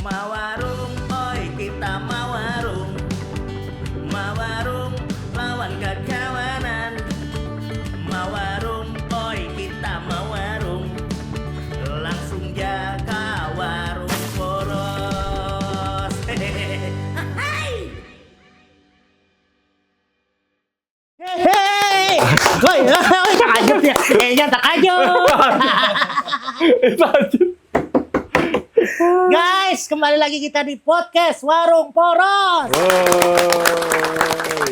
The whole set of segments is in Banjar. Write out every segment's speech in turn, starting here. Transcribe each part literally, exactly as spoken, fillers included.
Mawarung, oi, kita mawarung. Mawarung lawan kakawanan. Mawarung, oi, kita mawarung. Langsung ja ka warung poros. Hehehe. Hei, hei, takajut ya. Eh, ya takajut. Guys, kembali lagi kita di podcast Warung Poros. Woi.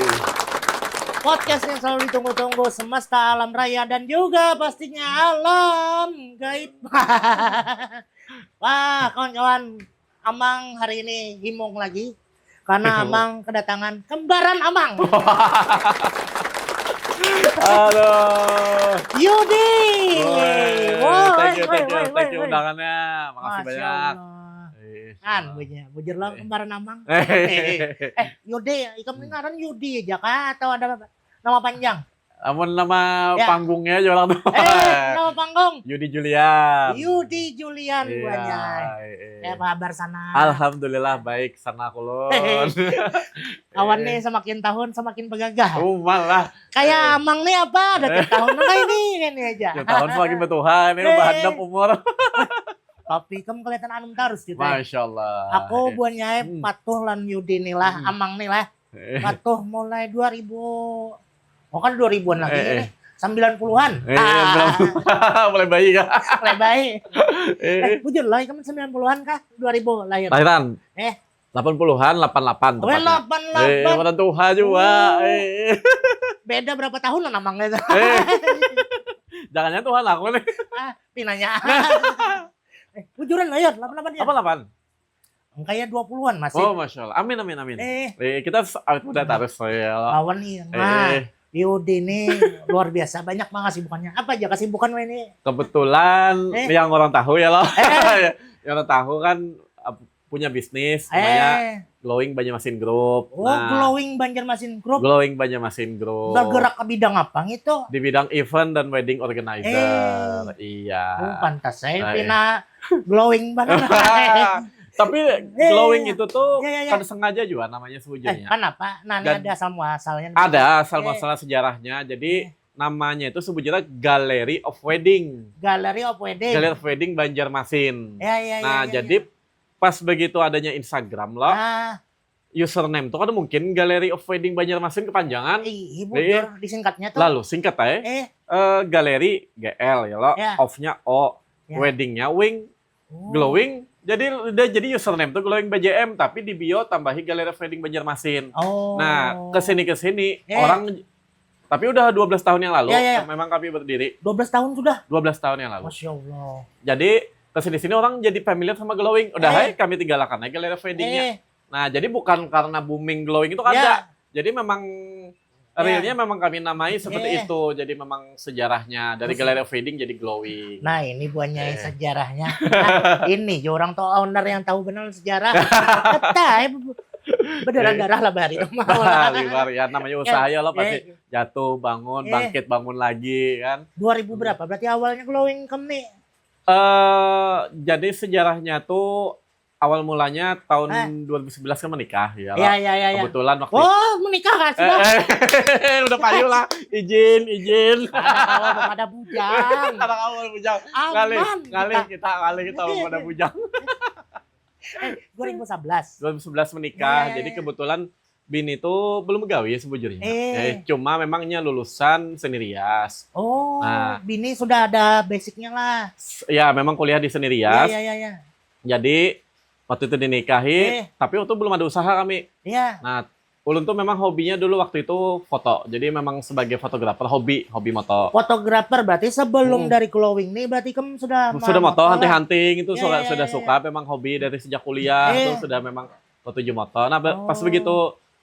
Podcast yang selalu ditunggu-tunggu semesta alam raya dan juga pastinya alam gaib. Wah, kawan-kawan, Amang hari ini himung lagi karena Amang kedatangan kembaran Amang. Aduh. Yudi. Woi, Woi, thank you, woi, thank you, woi, thank you woi. undangannya. Makasih Masya banyak. Allah. Eh, Kan, bujur, bujur lah kembaran Amang. Eh. Eh, Yudi, ikam ini ngaran Yudi aja kah atau ada nama panjang? Amun nama Ya. panggungnya aja orang tuh. Eh, nama panggung. Yudi Julian. Yudi Julian Iya, buhannya. eh, eh. Ya, apa kabar sana? Alhamdulillah baik sana kulon. Kawan nih semakin tahun semakin begagah. Oh, malah. Kayak Amang nih apa? Ada tiap tahun lah ini ini aja. Tiap tahun semakin bertuha ini Eh. Bahandap umur. Tapi kamu kelihatan anum terus gitu. Ya. Masya Allah. Aku buahnya Hmm. patuh lan Yudi nih lah, Hmm. Amang nih lah. Eh, Patuh mulai dua ribu. Oh kan dua ribuan lagi Eh, eh. ini. Sembilan puluhan. eh, belum. Mulai bayi kah? Mulai baik. Eh, Eh, bujur lah, kamu sembilan puluhan kah? Dua ribu lahir. Lahiran. Eh. Delapan puluhan, delapan delapan Weh, tepatnya. delapan Eh, delapan. orang tuha juga. Oh. Eh. Beda berapa tahun lah namanya itu? Eh. Jangan-jangan tuhan aku nih. Ah, pinanya. Eh, bujuran lah ya, delapan delapan ya. Apa delapan? Kayak dua puluhan masih. Oh, masya Allah. Amin, amin, amin. Eh. Eh, kita s- awet muda terus ya. Lawan nih. Nah, Eh, Yudi ini luar biasa banyak banget kesibukannya. Apa aja kesibukan ini? kebetulan Eh. yang orang tahu ya loh. Eh. Yang orang tahu kan ap- punya bisnis namanya Eh, Glowing Banjarmasin Group. oh, Glowing Banjarmasin Group. Glowing Banjarmasin Group. Bergerak ke bidang apa gitu? Di bidang event dan wedding organizer. Iya. Oh, pantas saya Nah, pina glowing banget. Tapi glowing itu tuh Ya, ya, ya. Kan sengaja juga namanya Eh, sebujurnya. Kan apa? Nah, ini Dan ada asal muasalnya. Ada asal Eh. Masalah sejarahnya. Jadi Eh. Namanya itu sebujurnya Gallery of Wedding. Gallery of Wedding. Gallery of Wedding Banjarmasin. Ya, ya, ya, Nah, ya, jadi ya. Pas begitu adanya Instagram lah, Ah, username tuh kan mungkin Gallery of Wedding Banjarmasin kepanjangan. Ih, Iya. Disingkatnya tuh. Lalu singkat ya. Eh. Eh, Gallery G L ya lo. Ya. Off-nya O. Ya. Wedding-nya Wing. Oh. Glowing. Jadi udah jadi username tuh Glowing B J M, tapi di bio tambahi Gallery of Wedding Banjarmasin. Oh. Nah, kesini kesini Eh. orang tapi udah dua belas tahun yang lalu Ya, ya, ya. Memang kami berdiri. Dua belas tahun sudah. Dua belas tahun yang lalu. Masya Allah. Jadi kesini sini orang jadi familiar sama Glowing. Udah Eh. Hai kami tinggalkan aja Gallery of Wedding-nya. Eh, Nah, jadi bukan karena booming Glowing itu kan Ya. ada. Jadi memang Ya. realnya memang kami namai seperti Eh. itu. Jadi memang sejarahnya dari Terus- Gallery of Wedding jadi Glowing. Nah, ini buahnya Eh. sejarahnya. Nah, ini jo orang tuh owner yang tahu benar sejarah. Kata ya, berdarah-darah lah bari itu mah. Liwar ya namanya usaha ya lo pasti Eh, jatuh bangun Eh. bangkit bangun lagi kan. Dua ribu berapa? Berarti awalnya Glowing Company. Eh jadi sejarahnya tuh awal mulanya tahun Eh. dua ribu sebelas kan menikah ya. Iya, iya, iya, iya. Kebetulan waktu Oh, menikah kan Eh, sudah. eh, udah payu lah. Izin, izin. Anak awal belum ada bujang. Anak awal bujang. Aman Ngalih, ngalih kita. kita, ngalih kita belum ada bujang. Eh, dua ribu sebelas. dua ribu sebelas menikah. Iya, iya, Jadi iya. Kebetulan bini tuh belum begawi sebujurnya. Eh. Eh, cuma memangnya lulusan seni rias. Oh, Nah. Bini sudah ada basicnya lah. Ya, memang kuliah di seni rias. Iya, iya, iya. Jadi waktu itu dinikahi, Eh. tapi waktu belum ada usaha kami. Iya. Nah, ulun tuh memang hobinya dulu waktu itu foto. Jadi memang sebagai fotografer hobi, hobi moto. Fotografer berarti sebelum Hmm. dari Glowing nih berarti kamu sudah Sudah moto lah. hunting-hunting itu Iya, suka iya, sudah iya, suka memang hobi dari sejak kuliah Eh. tuh sudah memang tujuh moto. Nah, be- pas Oh. begitu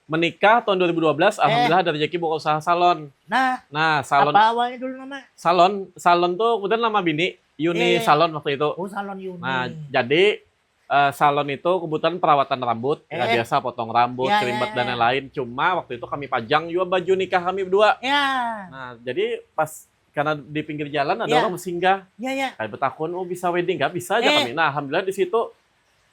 menikah tahun dua ribu dua belas Eh. Alhamdulillah ada rezeki buka usaha salon. Nah, Nah, salon apa awalnya dulu nama? salon salon tuh kemudian nama bini Yuni Iya, iya. Salon waktu itu. Oh, salon Yuni. Nah, jadi eh, salon itu kebutuhan perawatan rambut, ya Eh. biasa potong rambut, Ya, ya, kerimbet ya, dan ya. lain-lain. Cuma waktu itu kami pajang juga baju nikah kami berdua. Ya. Nah, jadi pas karena di pinggir jalan ada Ya. orang bersinggah, Ya, ya. kayak betakun, oh bisa wedding nggak bisa aja Eh. kami. Nah, alhamdulillah di situ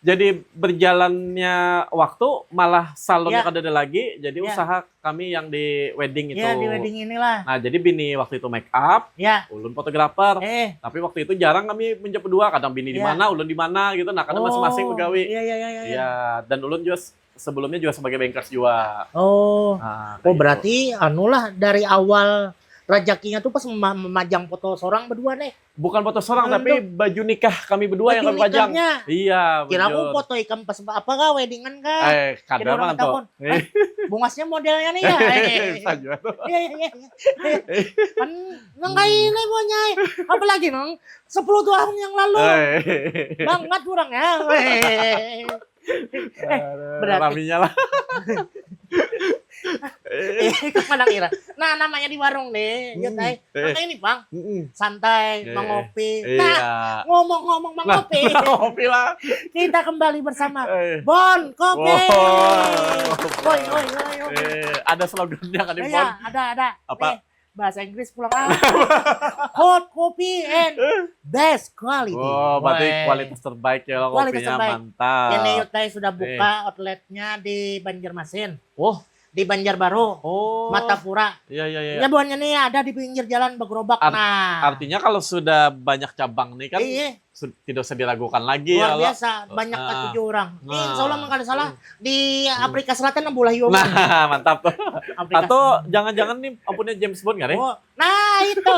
Jadi berjalannya waktu malah salonnya Ya. kadada lagi, jadi Ya. usaha kami yang di wedding itu. Ya, di wedding inilah. Nah, jadi bini waktu itu make up, Ya. ulun fotografer. Eh. Tapi waktu itu jarang kami menjawab dua, kadang bini di Ya. mana, ulun di mana gitu. Nah, kadang masing-masing Oh, begawi. Iya, iya, iya, iya. Ya, dan ulun juga se- sebelumnya juga sebagai bankers juga. Oh. Nah, Oh, kayak berarti anulah dari awal rajakinya tuh pas mema- memajang foto seorang berdua nih. Bukan foto seorang, Bukan tapi tuh. baju nikah kami berdua yang Baju kami pajang. nikahnya. Iya, Kira aku bujur. foto ikam pas apa kah weddingan kah? Eh, Jadi kada orang mana tuh? takon, "Eh, bungasnya modelnya nih ya." Eh. Bisa juga tuh. Iya, iya, iya, iya. Kan nang kayak ini punya. Apalagi nang sepuluh tahun yang lalu. Eh. Banget orangnya. Eh, Aduh, berarti raminya lah. Eh, kemana kira? Nah, namanya di warung nih, ya Hmm. tay. Eh. Makanya ini, Bang. Mm-mm. Santai, Eh, mengopi. iya. Nah, ngomong-ngomong Nah, mengopi. Ngopi lah. Kita kembali bersama Eh. Bon Kopi. Wow. Woi, woi, woi, woi. Eh, ada slogannya kan, Ya, Bon? ya, ada, ada. Apa? Nih, bahasa Inggris pulang. Ah. Hot coffee and best quality. Oh, berarti Woi. Kualitas terbaik ya lah, Kualitas kopinya terbaik. Mantap. Ini Yut Tay sudah buka outletnya di Banjarmasin. Oh, Di Banjarbaru, oh. Martapura. Iya, iya, iya. Ya, buahnya nih ada di pinggir jalan bergerobak. Art- Nah. Artinya kalau sudah banyak cabang nih kan Iya, su- tidak usah diragukan lagi luar ya, lo. Biasa, banyak Ah. katuju orang. Ini Nah. insya Allah kalau salah di Hmm. Afrika Selatan boleh juga. Nah, mantap tuh. Afrika Atau jangan-jangan nih ampunnya James Bond kan, eh? Oh, nah itu,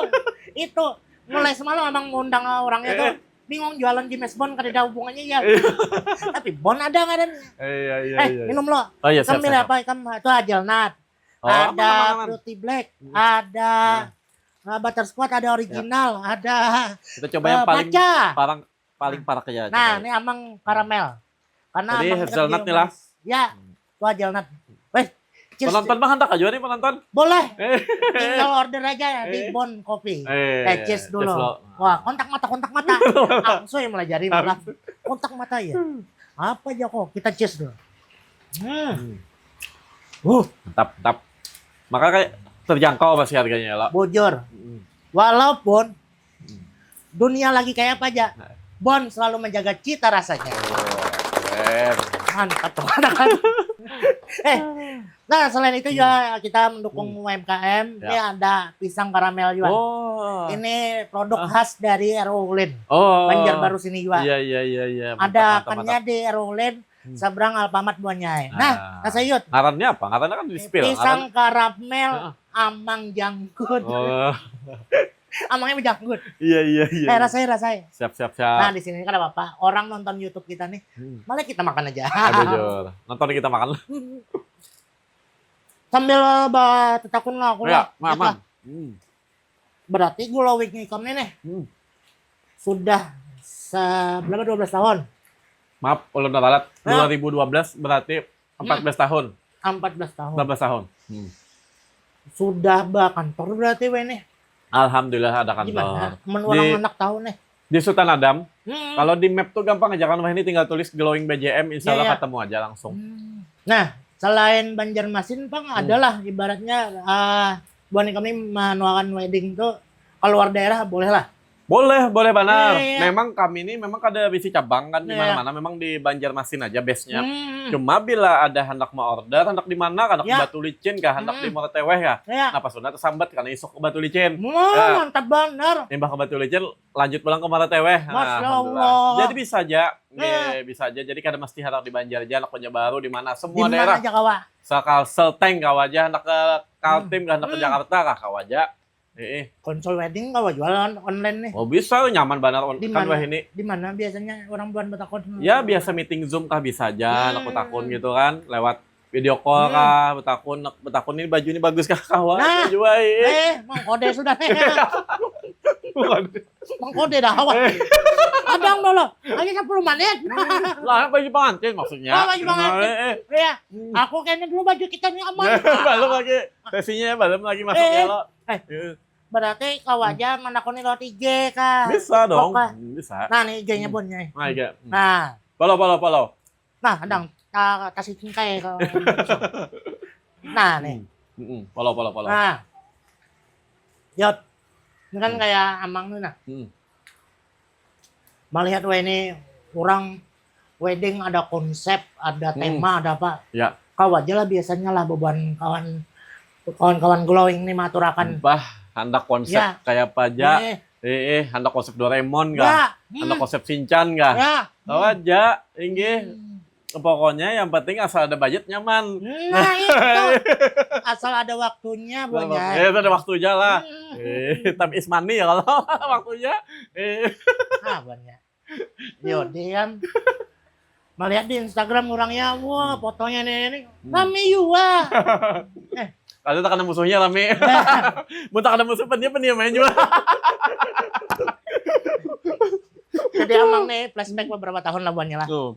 itu. Mulai semalam abang ngundang orangnya tuh. Eh. Bingung jualan James Bond kada ada hubungannya ya. Eh. Tapi Bond ada nggak ada? Eh, iya, iya, Eh, iya. minum lo. Oh iya, siap, Sambil siap, siap. Apa? Kamu itu hazelnut. Oh, aman, Ada aman, aman. Fruity Black, Hmm. ada Nah. uh, butterscotch, ada original, ada Kita coba eh, yang paling matcha. parang paling parak aja. Nah, Coba. Ini amang karamel. Karena Tadi amang hazelnut di nih lah. Ya, itu hazelnut. Weh, cheers. Penonton mah handak aja nih penonton. Boleh. Eh. Tinggal order aja di Eh. Bon Coffee. Eh, Eh, cheers dulu. Cheers lo. Wah, kontak mata, kontak mata. Langsung yang melajari malah. Kontak mata ya. Apa aja kok? Kita cheers dulu. Hmm. Hmm. Uh, Mantap, mantap. Maka kayak terjangkau pasti harganya ya, lo. Bujur. Hmm. Walaupun Hmm. dunia lagi kayak apa aja, Nah. Bon selalu menjaga cita rasanya. Oh, keren. Mantap tuh katakan. Eh, nah selain itu juga kita mendukung Hmm. U M K M. Ya. Ini ada pisang karamel juga. Oh. Ini produk Ah. Khas dari R O Ulin. Oh. Banjarbaru sini juga. Iya, iya, iya, iya. Mantap, Ada mantap, akannya mantap. Di R O Ulin Hmm. Seberang Alfamart Buanyai. Nah. Nah, Kak Sayut. Ngarannya apa? Ngarannya kan di spill. Pisang Ngarannya. Karamel Heeh. Amang Janggut. Oh. Amangnya berjanggut. Iya, iya, iya. Eh, rasai, rasai. Siap, siap, Nah, siap. Di sini kan ada apa-apa. Orang nonton YouTube kita nih. Hmm. Malah kita makan aja. Aduh, Jor. Nonton kita makan. Sambil ba tetakun lah aku Ya, lah. aman. Hmm. Berarti glowing ikam nih nih. Hmm. Sudah se berapa dua belas tahun? Maaf, ulun ralat. Ya. Dua ribu dua belas berarti empat belas tahun. empat belas tahun. Empat belas tahun. Hmm. Sudah berkantor berarti weh nih. Alhamdulillah ada kantor. Gimana? Menulang Di, anak tahun nih. Di Sultan Adam. Hmm. Kalau di map tuh gampang aja kan, wah ini tinggal tulis glowing B J M, insya Allah Iya, iya. Ketemu aja langsung. Hmm. Nah, selain Banjarmasin, Pang, Hmm. adalah ibaratnya ah buat kami menuakan wedding tuh keluar daerah boleh lah. Boleh, boleh banar. Iya, iya. Memang kami ini memang kada bisi cabang kan di Iya. Mana-mana, memang di Banjarmasin aja base-nya. Hmm. Cuma bila ada hendak mau order, hendak di mana, hendak Ya. Batu Licin kah, hendak di Hmm. Muara Teweh kah. Ya. Nah, pas sudah tersambat karena isuk ke Batu Licin. Wah, Ya. Mantap benar. Imbah ke Batu Licin, lanjut pulang ke Muara Teweh. Nah, Masya alhamdulillah. Allah. Jadi bisa aja, Ya. ya, bisa aja. Jadi kada mesti hendak di Banjar aja, hendak Banjarbaru di mana, Di semua mana daerah. Aja kawa. Sakal Selteng kawa aja, hendak ke Kaltim kah, hendak ke Hmm. Jakarta kah, kawa aja. Eh, eh. Konsol wedding kawa jual on- online nih. Oh, bisa, nyaman banar on- Di kan mana? Wah ini. Di mana biasanya orang buat betakun? Ya, biasa meeting Zoom kah bisa aja, Hmm. nak betakun gitu kan, lewat video call Hmm. kah, betakun, nak betakun ini baju ini bagus kah, kawa Nah. Jua, eh. Eh, mengkode sudah nih. Bukan. Mengkode dah awak. Eh. Abang dulu, hanya sepuluh menit. Lah, baju pengantin maksudnya. Oh, baju pengantin. Eh, eh. Ya, Hmm. aku kayaknya dulu baju kita nih aman. Belum lagi. Sesinya belum lagi masuknya Eh. lo. Eh. Eh. Berarti kawa aja menakuni lewat I G kah? Bisa dong. Kah? Bisa. Nah, nih I G-nya Hmm. Bon nih. Nah, iya. Hmm. Nah, Follow, follow, follow. Nah, adang ta kasih cingkai kalau nah nih. Mm-mm. Follow, follow, follow. Nah. Yot. Ini kan Hmm. Kayak amang nih nah. Hmm. Melihat wah ini orang wedding ada konsep, ada Hmm. tema, ada apa. Ya. Kau aja lah biasanya lah beban kawan kawan-kawan glowing nih maturakan. Bah, handak konsep Ya. kayak apa aja. Eh, Eh, eh, handak konsep Doraemon kah? ya. Handak Hmm. konsep Shinchan kah? Ya. Tahu aja, inggih. Hmm. Pokoknya yang penting asal ada budget nyaman. Nah, itu. Asal ada waktunya, buannya. Eh, itu ada waktunya lah. Hmm. Eh, time is money ya kalau waktunya. Eh. Ah, buannya. Yo, diam. Melihat di Instagram orangnya, wah, fotonya nih, ini. Hmm. Rame jua. Kalau tak ada musuhnya rame. Mun tak ada musuh, dia pendiam aja juga. Jadi, Amang nih, flashback beberapa tahun lah, buannya lah. Tuh.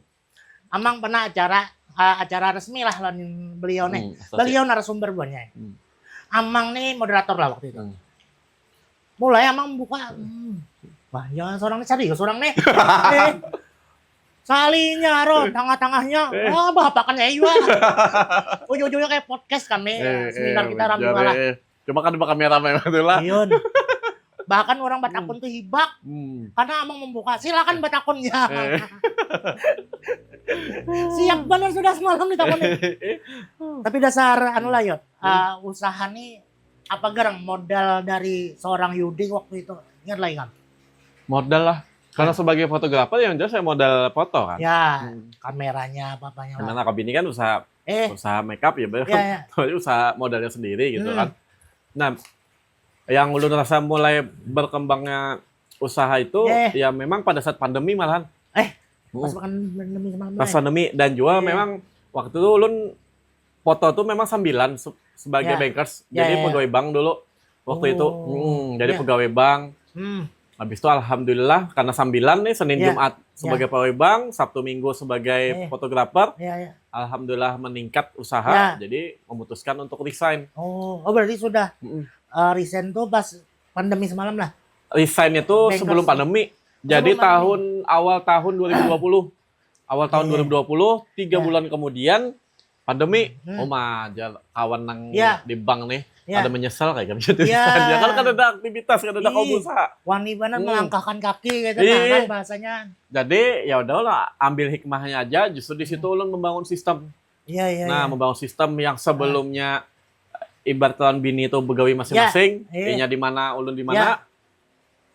Amang pernah acara, ah, acara resmi lah lawan beliau nih. Hmm, asal Beliau narasumber, buannya. Hmm. Amang nih moderator lah waktu itu. Hmm. Mulai Amang buka, hmm. Wah, jangan seorang nih, serius seorang nih. Eh, salinya ro, tengah-tengahnya, Eh. ah, bahapakan ya, iya. Ujung-ujungnya kayak podcast kami, Eh, seminar eh, kita rame wajar, lah. Eh. Cuma kan pakai kamera memang tuh lah. Iyun. Bahkan orang batakun tuh hibak. Hmm. Karena Amang membuka, silakan batakunnya. Eh. Siap benar sudah semalam ditakuni. Tapi dasar, anu lah, Yot. Ah, usaha nih, apa garang modal dari seorang Yudi waktu itu? Ingat lah, Ikam? Modal lah. Karena sebagai fotografer yang jelas saya modal foto kan. Ya, Hmm. kameranya, apa-apanya lah. Karena Akam ini kan usaha Eh, usaha makeup ya, Bang. Ya, ya. Tapi usaha modalnya sendiri gitu Hmm. kan. Nah, yang ulun rasa mulai berkembangnya usaha itu Eh. Ya memang pada saat pandemi malahan. Eh, Hmm. Pas makan pandemi semalam Pas nih. Pandemi dan juga Iya. Memang waktu itu ulun foto tuh memang sambilan se- sebagai Ya. bankers. Ya, Jadi ya, ya. Pegawai bank dulu waktu itu. Oh. Hmm, jadi Ya. Pegawai bank. Hmm. Habis itu alhamdulillah karena sambilan nih Senin Ya. Jumat sebagai pegawai bank, Sabtu Minggu sebagai Eh. Fotografer. Ya, ya. Alhamdulillah meningkat usaha, Ya. Jadi memutuskan untuk resign. Oh, oh, berarti sudah Mm-mm. eh, resign tuh pas pandemi semalam lah. Resign itu Bankers. Sebelum pandemi. Jadi Sebelum pandemi. Tahun awal tahun dua ribu dua puluh. Awal tahun Iya. dua ribu dua puluh, tiga Ya. Bulan kemudian pandemi. Hmm. Oh, mah aja kawan nang Ya. Di bank nih. Ya. Ada menyesal kayak gitu. Ya. Ya kan, kan ada aktivitas, kan ada Ih. kau usaha. Wani banar Hmm. Melangkahkan kaki gitu Iya. Nah, kan bahasanya. Jadi ya udahlah, ambil hikmahnya aja. Justru di situ ulun membangun sistem. Iya, iya. Nah, Iya. Membangun sistem yang sebelumnya ibarat lawan bini itu begawi masing-masing, Iya. Inya di mana, ulun di mana,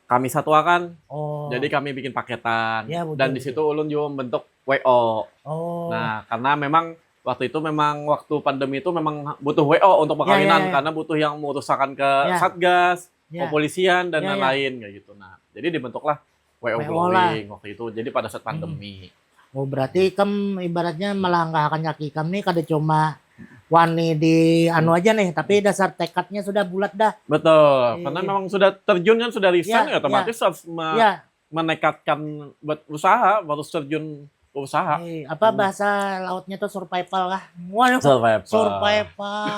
kami satuakan. Oh. Jadi kami bikin paketan. Ya, betul, Dan di betul. Situ ulun juga membentuk W O. Oh. Nah, karena memang waktu itu memang waktu pandemi itu memang butuh W O untuk Ya, perkawinan ya, ya. Karena butuh yang merusakan ke Ya. Satgas, Ya. Kepolisian dan Ya, ya. Lain-lain kayak gitu. Nah, jadi dibentuklah W O W O lah. Glowing waktu itu. Jadi pada saat pandemi. Oh, berarti ikam ibaratnya melangkahkan kaki ikam nih kada cuma wani di anu aja nih, tapi dasar tekadnya sudah bulat dah. Betul, Iya, karena iya. Memang sudah terjun kan, sudah resign, Iya, ya otomatis harus me- Iya. Menekatkan buat usaha, harus terjun ke usaha. Eh, apa Hmm. Bahasa lautnya tuh survival lah. Waduh. Survival. Survival.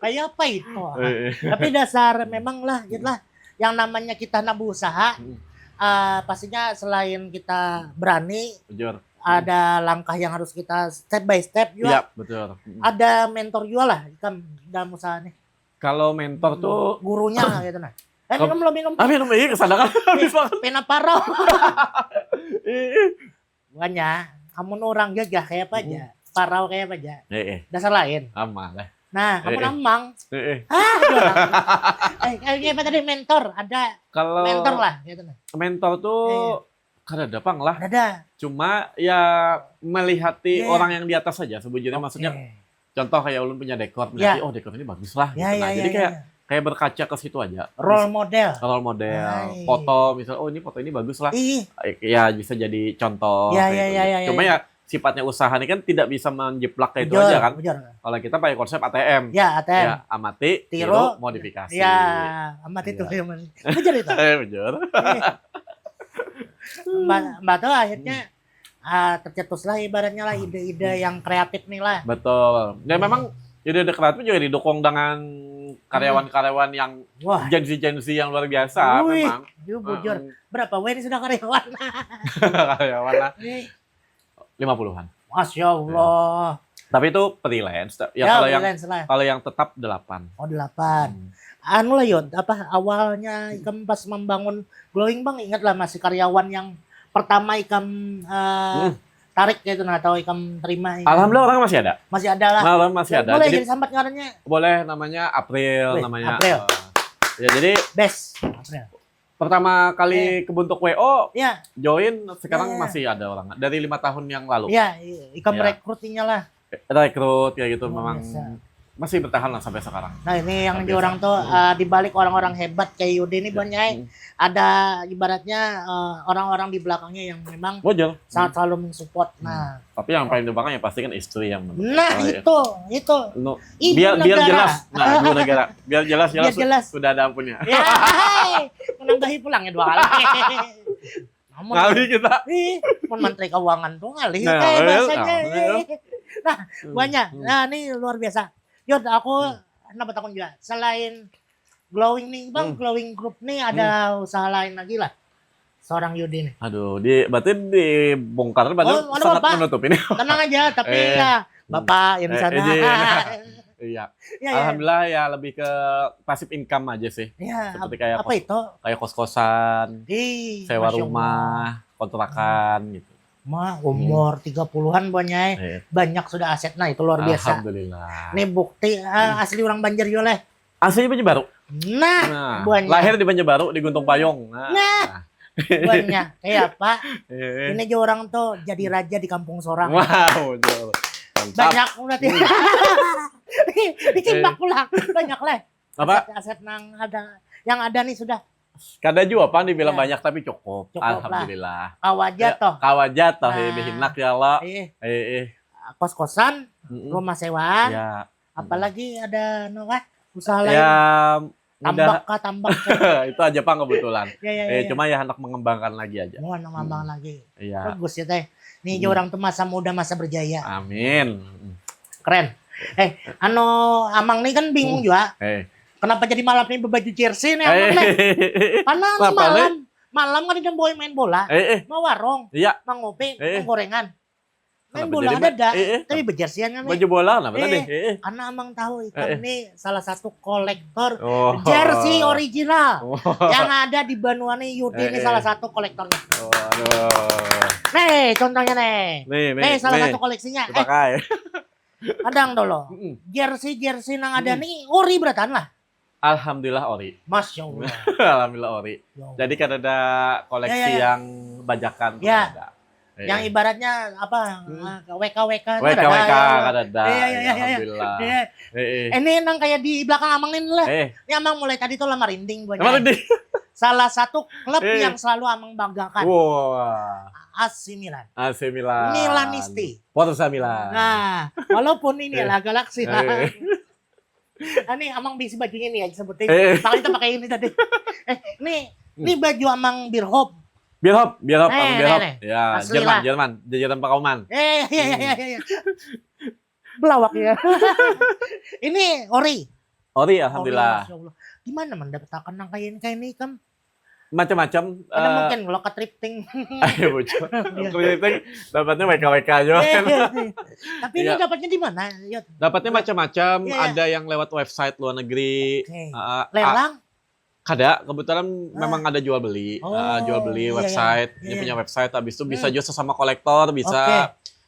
Kayak apa itu? Eh, eh. Tapi dasar memang lah, gitu lah. Yang namanya kita nak berusaha, Hmm. eh, pastinya selain kita berani, Bujur. Ada langkah yang harus kita step by step juga. Iya, betul. Hmm. Ada mentor juga lah, ikam dalam usaha nih. Kalau mentor tuh Gurunya lah gitu nah. Eh, Kau- minum lo, minum. Ah, minum, iya, kesana kan habis makan. Pina parau. Ih, ih. Bukannya, amun orang gagah kayak apa aja, parau kayak apa aja. Eh, eh. Dasar lain. Aman lah. Nah, amun Eh, eh. Amang, Eh, eh. ah, dua orang. Eh, kayak apa tadi, mentor, ada Kalau mentor lah gitu nah. Mentor tuh Iya, iya. Kada ada pang lah. Ada. Cuma ya melihati Iya, iya. Orang yang di atas saja sebujurnya. Maksudnya Oke. Contoh kayak ulun punya dekor, Ya. melihat, "Oh, dekor ini bagus lah," Ya, gitu. ya, Nah, ya, jadi ya, kayak ya. kayak berkaca ke situ aja. Role model. Role model, Hai. Foto misalnya, "Oh, ini foto ini bagus lah." Ih, Ya bisa jadi contoh. Ya, Kayak ya, itu. ya, ya, ya, Cuma ya. Ya sifatnya usaha ini kan tidak bisa menjiplak kayak itu Bujur, aja kan. Bujur. Kalau kita pakai konsep A T M. Ya, A T M. Ya, amati, Tiru, tiru, modifikasi. Ya, amati Iya. Tuh yang mana. Bujur itu. Eh, bujur. Eh, Mbak, Mbak tuh akhirnya ah, tercetus lah ibaratnya lah ide-ide yang kreatif nih lah. Betul. Dan Hmm. Memang ide-ide kreatif juga didukung dengan karyawan-karyawan yang Wah, Gen Z Gen Z yang luar biasa Wih, memang. Iya, bujur. Heeh. Berapa W ini sudah karyawan? Karyawan lah Nih, lima puluhan. Masya Allah. Tapi itu freelance. Ya, Ya, kalau yang freelance lah. Kalau yang tetap delapan. Oh, delapan. Hmm. Anu lah, Yod, apa awalnya ikam pas membangun Glowing Bank, ingat lah masih karyawan yang pertama ikam eh, Hmm. tarik gitu nah, atau ikam terima ini? Alhamdulillah, orang masih ada. Masih ada lah. Nah, orang masih ada. Boleh Jadi jadi sambat ngarannya. Boleh, namanya April Wih, namanya. April. Eh, ya jadi Best. April. Pertama kali kebentuk W O, Ya, join, sekarang Ya, ya. Masih ada orang dari lima tahun yang lalu. Ya, i- ikam Ya. Rekrut inya lah. Rekrut ya gitu. Luar Memang biasa. Masih bertahan lah sampai sekarang. Nah, ini yang Luar di orang biasa. tuh eh, di balik orang-orang hebat kayak Yudi ini Ya. banyak, eh. Hmm. Ada ibaratnya eh, orang-orang di belakangnya yang memang Wajar. sangat selalu mensupport. Nah, Tapi yang paling di belakang ya pasti kan istri yang menurut nah saya. Itu, itu. No, Ibu biar biar negara. Jelas. Nah, ibu negara. Biar jelas jelas, Biar jelas. Sudah ada ampunnya. Ya, menambahi pulangnya dua kali. Namun, Ngalih kita. Ih, mun menteri keuangan tuh ngalih Nah, kayak iya, bahasanya. nah, iya. Nah, Hmm, banyak. hmm. Nah, ini luar biasa. Yud, aku Hmm. Kenapa takut juga? Selain glowing nih, Bang, Hmm. glowing group nih ada usaha lain lagi lah. Seorang Yudi nih. Aduh, di berarti dibongkar berarti Oh, ada sangat apa? Menutup ini. Tenang aja, tapi Eh. ya Bapak yang di Eh, sana. izin. Iya. Ya, ya. Alhamdulillah ya lebih ke passive income aja sih. Ya, Seperti ap- kayak apa kos- itu? Kayak kos-kosan, Ih, sewa Masya Allah. Rumah, kontrakan gitu. Ma, umur tiga puluhan banyak, Iya. Banyak sudah aset. Nah, itu luar biasa. Alhamdulillah. Ini bukti ah, asli orang Banjar yo leh. Aslinya Banjarbaru. Nah, Nah, banyak. Lahir di Banjarbaru di Guntung Payung. Nah. Nah. Banyak. Kayak apa? Eh, Ini aja orang tuh jadi raja di kampung sorang. Wow, betul. Mantap. Banyak berarti. Dicimbak pulang. Banyak leh. Apa? Aset, aset nang ada yang ada nih sudah. Kada jua pan dibilang Ya. Banyak tapi cukup. Cukup lah. Alhamdulillah. Kawaja Ya, toh. Kawaja toh Nah. Ini hinak ya Allah. Eh, Eh, eh. Kos-kosan, Mm-mm. Rumah sewaan, Ya. Apalagi ada no kah? Usaha lain. Ya mudah Tambak kah, tambak kah? Itu aja Pak kebetulan. Ya, ya, ya, Eh, ya. Cuma ya hendak mengembangkan lagi aja. Mau nambah Hmm. lagi. Iya. Bagus ya teh. Nih Hmm. Orang tuh masa muda, masa berjaya. Amin. Keren. Eh, anu Amang nih kan bingung juga. Eh. Kenapa jadi malam ini berbaju jersey nih Amang nih? Eh. Karena ini Kenapa, malam, malam kan tidak boleh main bola. Eh, eh. Mau warung, Iya. mau ngopi, Eh. mau gorengan. Main Kenapa bola jadi ada ma- dah. Eh, eh. Tapi bejersian kan. Baju bola kenapa Eh, tadi? Eh, eh. Karena Amang tahu ikam Eh, eh. Nih salah satu kolektor Oh. jersey original Oh. yang ada di Banua nih. Yudi Eh, ini eh. Salah satu kolektornya. Waduh. Nih contohnya nih. Nih, nih, Nih salah nih. Satu koleksinya. Eh, Dipakai. Kadang dulu. Mm-mm. Jersey-jersey nang ada Mm-mm. Nih ori berataan lah. Alhamdulillah ori. Masya Allah. Alhamdulillah ori. Ya Allah. Jadi kada ada koleksi Ya, ya, ya. Yang bajakan tuh Ya. kada. Eh. Yang ibaratnya apa? Hmm. Ah, W K W K. W K W K Ada, ya. kada ada. Iya, iya, iya, iya. Alhamdulillah. Iya. Eh, eh. Ini nang kayak di belakang Amang ini lah. Eh, Ini Amang mulai tadi tuh lah merinding buat emang di Salah satu klub Eh. Yang selalu Amang banggakan. Wah. A C Milan. A C Milan. Milanisti. Forza Milan. Nah, walaupun ini Eh. Lah Galaxy lah. Eh. Ah, nih Amang bisi bajunya nih aja sebutin. Eh. Makanya kita pakai ini tadi. Eh, nih, Hmm. Ini baju Amang Birhop. Biar hop, biar hop, Eh, Amang biar eh, hop. eh. Ya, Asli Jerman, lah. Jerman, jajaran Pak Kauman. Eh, iya, iya, iya, iya. Belawak ya. Ini ori. Ori, alhamdulillah. Ori, Masya Allah. Di mana mendapatkan nang kayak ini kayak ini kam? Macam-macam. Ada eh, mungkin lo ketripting. Ayo bocor. Ketripting dapatnya W K W K aja. Iya, iya, iya. Tapi ini Iya. Dapatnya di mana? Ya. Dapatnya macam-macam, Iya, iya. Ada yang lewat website luar negeri. Oke. Eh, Lelang. Kada, kebetulan Ah. Memang ada jual beli, Oh, ah, jual beli iya, iya. website, Iya, dia iya. Punya website, habis itu bisa Hmm. juga sesama kolektor, bisa Oke.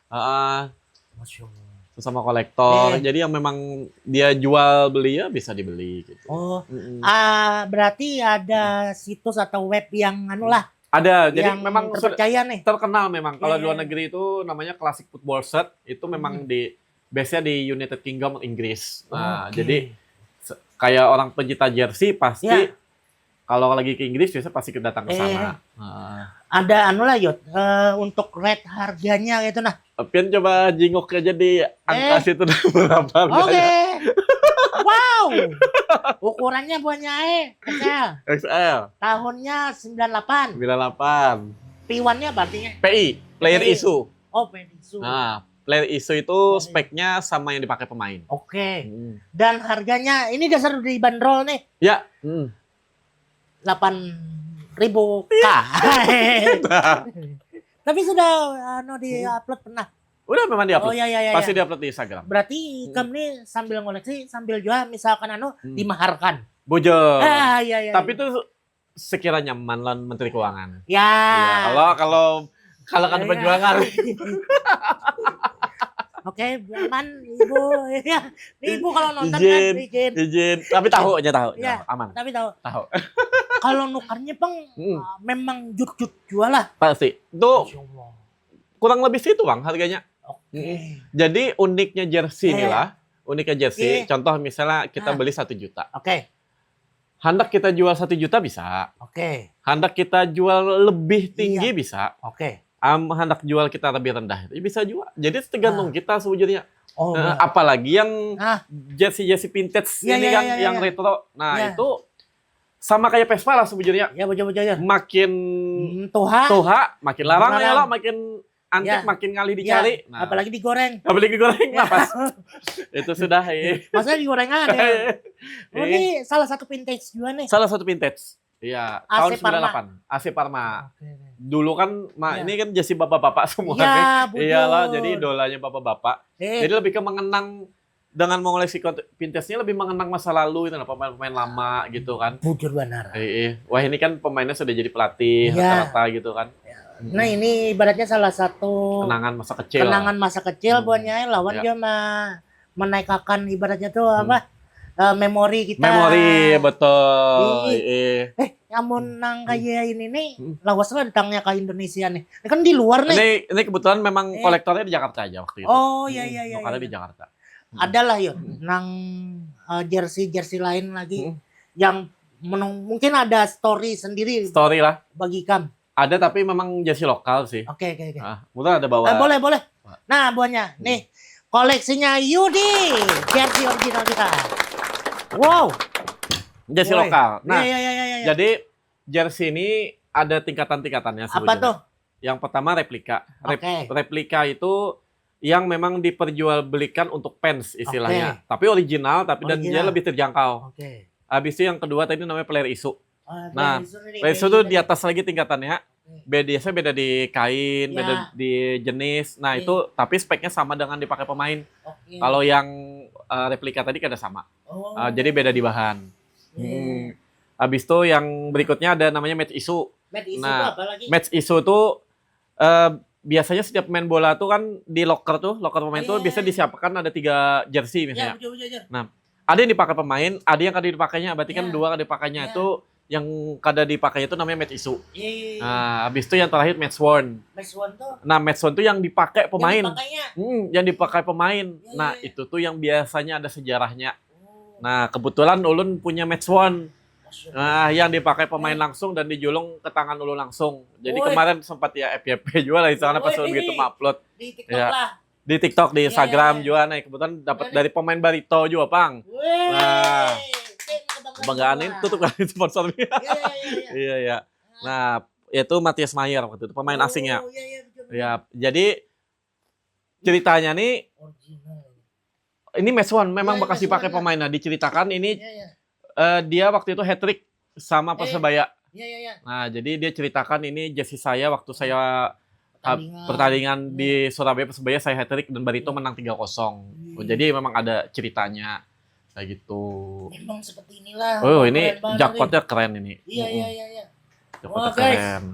ah, Masya Allah. Sesama kolektor. Iya. Jadi yang memang dia jual beli ya bisa dibeli gitu. Oh, Mm-mm. ah, berarti ada situs atau web yang anu lah, Ada, jadi yang memang sudah terpercaya nih. Terkenal memang. Kalau Iya, di luar iya. Negeri itu namanya Classic Football Shirt, itu memang Hmm. di base-nya di United Kingdom, Inggris. Nah, Oke. Jadi se- kayak orang pencinta jersey pasti Iya. Kalau lagi ke Inggris biasa pasti datang ke Eh. Sana. Heeh. Ada anu lah Yud, eh, untuk rate harganya gitu nah. Pian coba jingok aja di angka Eh. Situ dah berapa Oke. harganya. Wow. Ukurannya buahnya eh X L. X L Tahunnya sembilan delapan. Sembilan delapan. P one-nya apa artinya? P I, player P I. issue. Oh, player issue. Nah, player issue itu Player. Speknya sama yang dipakai pemain. Oke. Hmm. Dan harganya ini dasar dibanderol nih. Ya. Hmm. Delapan ribu K. Tapi sudah anu di-upload pernah. Udah memang diupload. Oh ya ya ya. Pasti Ya. Diupload di Instagram. Berarti ikam nih sambil ngoleksi sambil juga misalkan anu Hmm. Dimaharkan. Bujur. Ah iya iya. Tapi Iya. Itu sekira nyaman lan Menteri Keuangan. Ya. Ya, kalau kalau Kalau kada Iya. berjual kali. Oke, aman ibu. Ya, ini ibu kalau nonton Izin, kan izin. Izin. Tapi tahu aja tahu. Iya, Aman. Tapi tahu. Tahu. Kalau nukarnya pang Mm, uh, memang jut-jut jual lah. Pasti. Itu Masya Allah. Kurang lebih situ bang harganya. Oke. Jadi uniknya jersey Iya, nih iya. lah. Uniknya jersey. Iya. Contoh misalnya kita Ah. beli satu juta. Oke. Hendak kita jual satu juta bisa. Oke. Hendak kita jual lebih tinggi Iya. Bisa. Oke. Am, hendak jual kita lebih rendah itu bisa juga. Jadi tergantung Ah. kita sebujurnya. Oh, Eh, benar. apalagi yang Ah. jersey-jersey vintage Iya, ini iya, kan, iya, iya, yang iya. Retro. Nah Iya. Itu sama kayak Vespa lah sebujurnya. Ya, bocah-bocah ya. Makin Hmm, tuha. Tuha, makin larang ya Larang. Lah, makin antik, Ya. Makin ngalih Ya, dicari. Nah, apalagi digoreng. Apalagi digoreng, Ya. Nah pas itu sudah. Eh. Masa digoreng aja. Oh, Eh, ini salah satu vintage juga nih. Salah satu vintage. Iya, A C tahun Parma. sembilan delapan. A C Parma. Oke. Dulu kan, ma, Iya. Ini kan jersey bapak-bapak semua Iya, nih. bujur. Iyalah, jadi idolanya bapak-bapak. Eh, Jadi lebih ke mengenang dengan mengoleksi kont- vintage-nya lebih mengenang masa lalu itu, nah, pemain-pemain lama gitu kan. Bujur benar. Eh, eh. Wah ini kan pemainnya sudah jadi pelatih Iya. Rata-rata gitu kan. Nah, ini ibaratnya salah satu Kenangan masa kecil. Kenangan masa kecil Hmm. buatnya lawan Ya. juga ma- menaikakan ibaratnya tuh Hmm. apa? Eh, memori kita. Memori betul. Ih. Eh, eh. Eh, amun nang kaya ini nih Hmm. lawas lah datangnya ke Indonesia nih. Ini kan di luar nih. Ini ini kebetulan memang Eh. Kolektornya di Jakarta aja waktu itu. Oh, iya, iya, iya, Nukarnya iya. Di Jakarta. Adalah yo, nang eh, jersey-jersey lain lagi Hmm. yang menung- mungkin ada story sendiri Story lah. Bagi ikam. Ada tapi memang jersey lokal sih. Oke, oke, oke. Ah, mungkin ada bawa. Ah, boleh, boleh. Wah. Nah, buahnya. Nih, koleksinya Yudi. Jersey original kita. Wow. Jersey Woi. lokal. Nah, Iya, iya, iya, iya, iya. Jadi jersey ini ada tingkatan-tingkatannya Apa sebetulnya. Tuh? Yang pertama replika. Rep- Oke. Replika itu yang memang diperjualbelikan untuk fans istilahnya. Oke. Tapi original, tapi dan dia Original. Lebih terjangkau. Oke. Habis itu yang kedua tadi namanya player issue. Oh, Nah, player issue nih, Player issue player tuh issue di tadi. Atas lagi tingkatannya. Oke. Bedanya beda di kain, Ya. Beda di jenis. Nah, Oke. Itu tapi speknya sama dengan dipakai pemain. Oke. Kalau yang eh, replika tadi kada sama. Oh. Eh, jadi beda di bahan. Iya. Hmm. Habis itu yang berikutnya ada namanya match issue. Match issue Nah, tuh apa lagi? Match issue tuh eh, biasanya setiap main bola tuh kan di locker tuh, locker pemain tuh Iya. Biasanya disiapkan ada tiga jersey Ya, misalnya. Bujur, Bujur, Bujur. Ada yang dipakai pemain, ada yang kada dipakainya. Berarti kan Ya. Dua kada dipakainya Ya. Tuh yang kada dipakainya tuh namanya match issue. Iya, iya, iya. Nah, habis itu yang terakhir match worn. Match worn tuh Nah, match worn tuh yang dipakai pemain. Yang dipakainya. Hmm, yang dipakai pemain. Iya, Nah, iya, iya. Itu tuh yang biasanya ada sejarahnya. Oh. Nah, kebetulan ulun punya match worn. Masya Allah. Nah, yang dipakai pemain Eh. Langsung dan dijulung ke tangan ulun langsung. Jadi Woi. Kemarin sempat ya F Y P juga lah, misalnya pas Woi. Ulun gitu upload. Di TikTok Ya. Lah. Di TikTok, di Iya, Instagram iya, iya. Juga. Nah, kebetulan dapat Iya, dari pemain Barito juga, Pang. Wih. Nah. Kayaknya kebanggaan Kebanggaan gua. Itu tuh kan sponsornya. Iya, iya, iya, iya. Iya, iya. Nah, itu Matthias Mayr waktu itu, pemain Oh, asingnya. Iya, iya, betul, betul. Ya, jadi ceritanya nih, Original. Ini match worn, memang Iya, bekas iya, dipakai iya. Pemain. Nah, diceritakan ini Iya, iya. Eh, dia waktu itu hat trick sama Eh. Persebaya. Iya, iya, iya. Nah, jadi dia ceritakan ini jersey saya waktu saya Pertandingan. Pertandingan Iya. Di Surabaya Persebaya saya hat trick dan Barito Iya. Menang tiga kosong. Iya. Oh, jadi memang ada ceritanya kayak gitu. Emang seperti inilah. Oh, ini Keren banget jaketnya keren ini. Iya, Mm-mm. Iya, iya, iya. Jaketnya Wah, guys. Keren.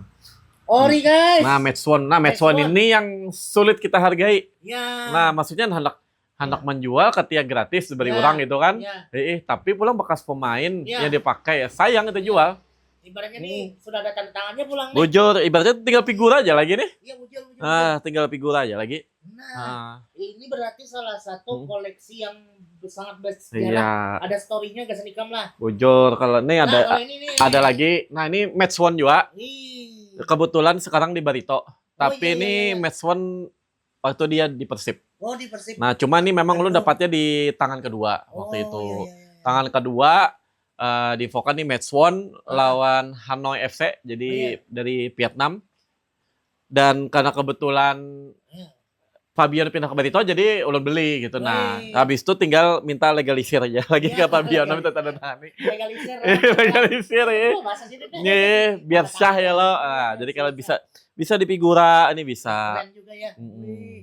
Ori, guys. Nah, match worn. Nah, match worn ini yang sulit kita hargai. Ya. Nah, maksudnya hendak hendak menjual ketika gratis diberi Ya. Orang gitu kan. Ya. Eh, eh, tapi pulang bekas pemain Ya. Yang dipakai ya sayang itu jual. Ibaratnya nih sudah ada tanda tangannya pulang nih. Bujur, ibaratnya tinggal figura aja lagi nih. Iya, bujur, bujur. Ah, tinggal figura aja lagi. Nah, Ah, ini berarti salah satu Hmm. Koleksi yang sangat bersejarah. iya. Ada story-nya gasan ikam lah. Bujur kalau ini Nah, ada kalau ini nih. Ada lagi. Nah, ini match worn juga. Ih. Kebetulan sekarang di Barito. Tapi iya, ini iya, iya. Match worn waktu dia di Persib. Oh, di Persib. Nah, cuma ini memang ulun Aduh. Dapatnya di tangan kedua waktu Oh, itu. Iya, iya, iya. Tangan kedua eh, diinfokan nih match worn Ah. Lawan Hanoi F C, jadi Iya. Dari Vietnam. Dan karena kebetulan Iya. Fabio pindah ke Barito, jadi ulun beli gitu. Nah, Wih. Habis itu tinggal minta legalisir aja lagi Iya, ke Fabio, legalisir. Minta tanda tangani. Legalisir. Legalisir ya. Oh, bahasa sini deh. Nih, biar sah ya lo. Ah, jadi kalau bisa bisa di figura ini bisa. Keren juga ya. Mm-mm. Wih.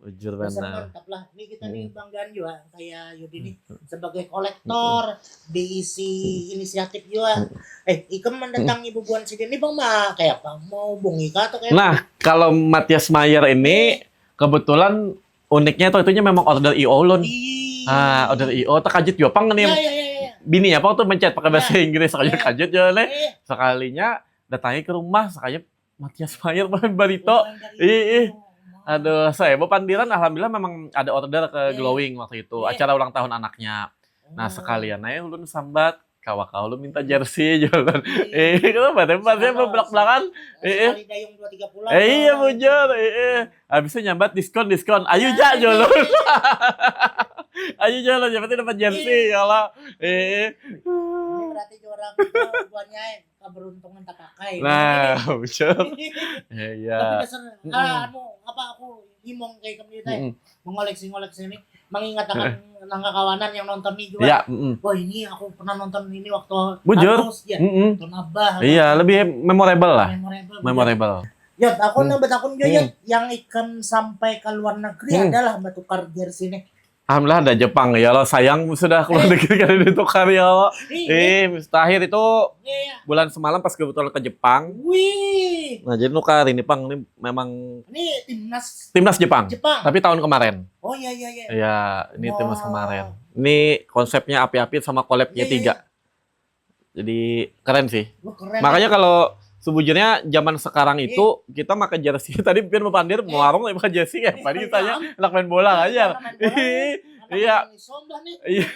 Bujur Dasar banar. Mantap lah. Ini kita nih Hmm. banggaan juga kayak Yudi nih sebagai kolektor diisi inisiatif juga. Eh, ikam mendatangi bubuhan sidin nih bang mah kayak apa? Mau hubungi kah atau kayak Nah, kalau Matthias Meyer ini kebetulan uniknya tuh itunya memang order I O ulun. Ih. Ah, order I O terkajut juga pang nih. Iya, iya, iya, iya. Bini apa tuh mencet pakai bahasa Inggris, terkajut-kajut juga nih. Eh, Sekalinya datangi ke rumah, sekalinya Matthias Meyer barito. bukan dari Ih, ih. itu. Aduh, saya bapandiran alhamdulillah memang ada order ke Iya. Glowing waktu itu, Iya. acara ulang tahun anaknya. Nah, Oh. Sekalian aja ulun sambat, kawa kau ulun minta jersey jualan. Eh, kenapa teh Sekarang saya belak-belakan. Eh, eh. Sekali dayung dua tiga pulau. Eh, iya bujur, eh, eh. Habisnya nyambat diskon diskon. Ayo ja jualan. Ayo jualan, siapa tuh dapat jersey ya lah. Eh, eh. Ini berarti orang itu buahnya keberuntungan tak pakai. Nah, bujur. Ya, ya. Tapi dasar ah, anu apa aku imong kayak kamu teh Mm-mm. mengoleksi-ngoleksi ini mengingatakan nang kakawanan yang nonton ini juga. Ya, mm-mm. Wah ini aku pernah nonton ini waktu Bujur. Kampus, ya. Mm-mm. Nonton abah. Iya, lebih memorable lah. Memorable. Memorable. Ya, aku Hmm. nang betakun juga Hmm. ya, yang ikam sampai ke luar negeri Hmm. adalah batukar jersey nih. Alhamdulillah ada Jepang ya Allah, sayang sudah keluar Eh. negeri kada ditukar ya Allah. Ih, Eh, terakhir itu iya, iya. Bulan semalam pas kebetulan ke Jepang. Wih, Nah, jadi nukar ini pang ini memang ini timnas timnas Jepang, Jepang. Tapi tahun kemarin. Oh iya iya iya. Ya, ini timnas Wah. Kemarin. Ini konsepnya api-api sama collabnya Iya, iya, tiga. iya. Jadi keren sih. Wah, keren. Makanya kalau sejujurnya zaman sekarang itu kita pakai jersey tadi biar mau pandir Eh. mau warung tapi pakai jersey ya Eh, paling iya. Tanya anak main bola aja. Anak main bola. Ih, Anak iya. Main sombah nih. Iya.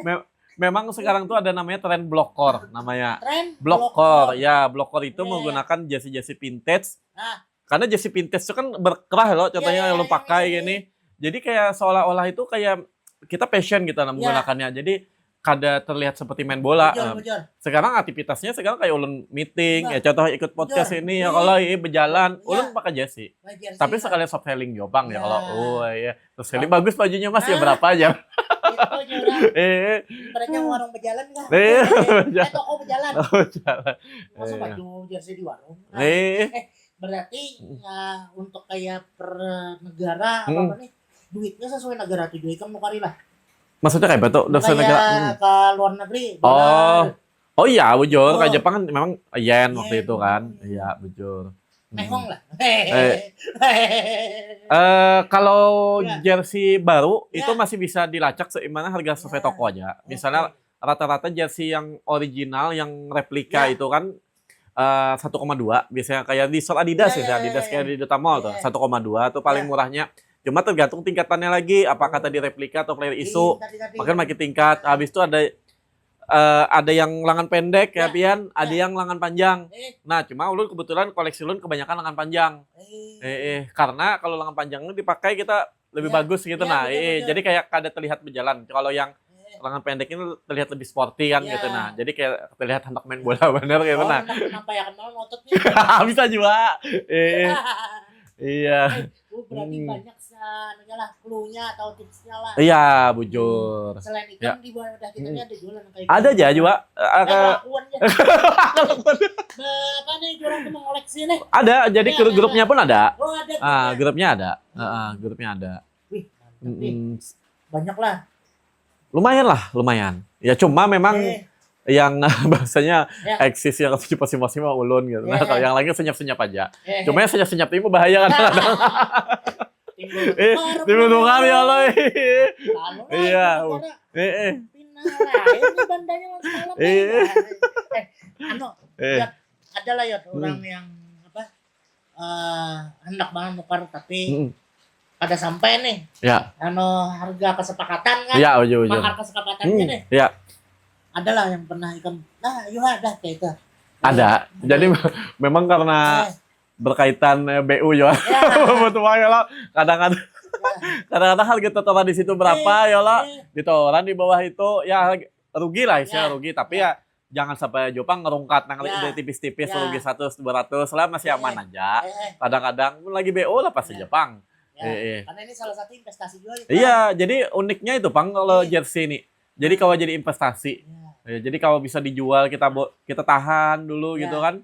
Mem- memang sekarang tuh ada namanya tren blokor namanya. Tren Blokor, ya blokor itu Iya, iya. Menggunakan jersey-jersey vintage. Nah. Karena jersey vintage itu kan berkerah loh, contohnya Iya, iya, yang lu iya, pakai iya. Gini. Jadi kayak seolah-olah itu kayak kita passion gitu nah Iya. Menggunakannya. Jadi kada terlihat seperti main bola. Bujur, Em, bujur. Sekarang aktivitasnya sekarang kayak ulun meeting, Nah. Ya contoh ikut podcast Bujur. ini ya Iya. Kalau iya berjalan, Iya. Ulun pakai jersey. Pakai jersey, Tapi Pak. Sekalian soft selling juga pang ya kalau. Nah. Oh iya, soft selling Nah. Bagus bajunya Mas ya Nah. Berapa aja? Itu aja orang. Eh, Mereka warung berjalan kan? Iya, Eh, berjalan. Toko berjalan. Oh, jalan. Masa Iya. Baju jersey di warung. Eh, Berarti ya, untuk kayak per negara apa Hmm. apa nih? Duitnya sesuai negara tujuh ikam nukari lah. Maksudnya kayak betul dosa Kayak negara. Hmm. Ke luar negeri. Oh. Dolar. Oh iya, bujur. Oh. Kayak Jepang kan memang yen waktu Yen. Itu kan. Iya, bujur. Hmm. Mehong lah. Eh. Eh kalau Ya. Jersey baru itu Ya. Masih bisa dilacak seimbangnya harga sesuai Ya. Toko aja. Misalnya Oke. Rata-rata jersey yang original, yang replika Ya. Itu kan eh, satu koma dua biasanya kayak di store Adidas Ya, ya, ya, Adidas ya, kayak ya. Di Duta Mall tuh, Ya. Satu koma dua tuh paling Ya. murahnya. Cuma tergantung tingkatannya lagi, apakah Oh. tadi replika atau flare Iya, issue. tadi, tadi. Makin makin tingkat. Habis itu ada eh, ada yang lengan pendek ya, Ya. Pian, ada Ya. Yang lengan panjang. Eh, Nah, cuma ulun kebetulan koleksi ulun kebanyakan lengan panjang. eh. Eh, eh, karena kalau lengan panjang ini dipakai kita lebih Ya. bagus gitu. Ya, Nah, betul, eh, betul. Jadi kayak kada terlihat berjalan. Kalau yang Eh, lengan pendek ini terlihat lebih sporty kan Ya. Gitu. Nah, jadi kayak terlihat hendak main bola bener gitu. Oh, Nah, hendak menampaikan mau otot nih. Bisa juga. Eh, eh, iya. Oh, berarti Hmm. Banyak sa-, anunya lah, clue-nya atau tipsnya lah. Iya, bujur. Selain itu Ya. Di bawah udah kita Hmm. Ada jualan kayak Ada gitu. Aja juga. Eh, Eh, ke kelakuan ya. Be-, apa nih, orang tuh mengoleksi nih. Ada, jadi Iya, grup ada, grupnya ada. Pun ada. Oh, ada Ah, grupnya. Grupnya ada. Heeh, grupnya ada. Wih, mantap nih. Mm-mm. Banyak lah. Lumayan lah, lumayan. Ya cuma memang Eh, yang bahasanya Ya. Eksis yang masih masih mah ulun gitu. Nah, Ya. Kalau yang lain senyap-senyap aja. eh, Cuma yang senyap-senyap ini bahaya kadang-kadang. Timbul Eh, tukar, timbul tukar ya Allah. Lalu lah, Iya. Timbul tukar. Eh, eh. Pindah lain nih bandanya lawan semalam, Eh. eh. Eh, anu, Eh. ya, ada lah ya orang Hmm. Yang apa eh hendak banget nukar tapi Mm-mm. Ada sampai nih. Ya. Anu harga kesepakatan kan? Iya, ujur-ujur. Mahar kesepakatan Hmm, gini. Iya. Adalah yang pernah ikam, nah, ayo ada kayak itu. Ada. Ada. Jadi memang karena Eh, berkaitan eh, B U ya. Ya. Betul ya lah. Kadang-kadang kadang-kadang harga tertera di situ berapa Eh, ya lah. eh. Ditawaran di bawah itu ya rugi lah istilah Ya. Rugi tapi ya jangan sampai jopang ngerungkat nang Ya. tipis-tipis Ya. rugi seratus dua ratus lah masih Eh, aman aja. eh, eh. Kadang-kadang pun lagi B U lah pasti Ya. Jepang. Ya. Eh, eh. Karena ini salah satu investasi juga. Iya, jadi uniknya itu Pang kalau Iya. jersey ini. Jadi kalau jadi investasi. Ya. Ya, jadi kalau bisa dijual kita bo- kita tahan dulu Ya. gitu kan.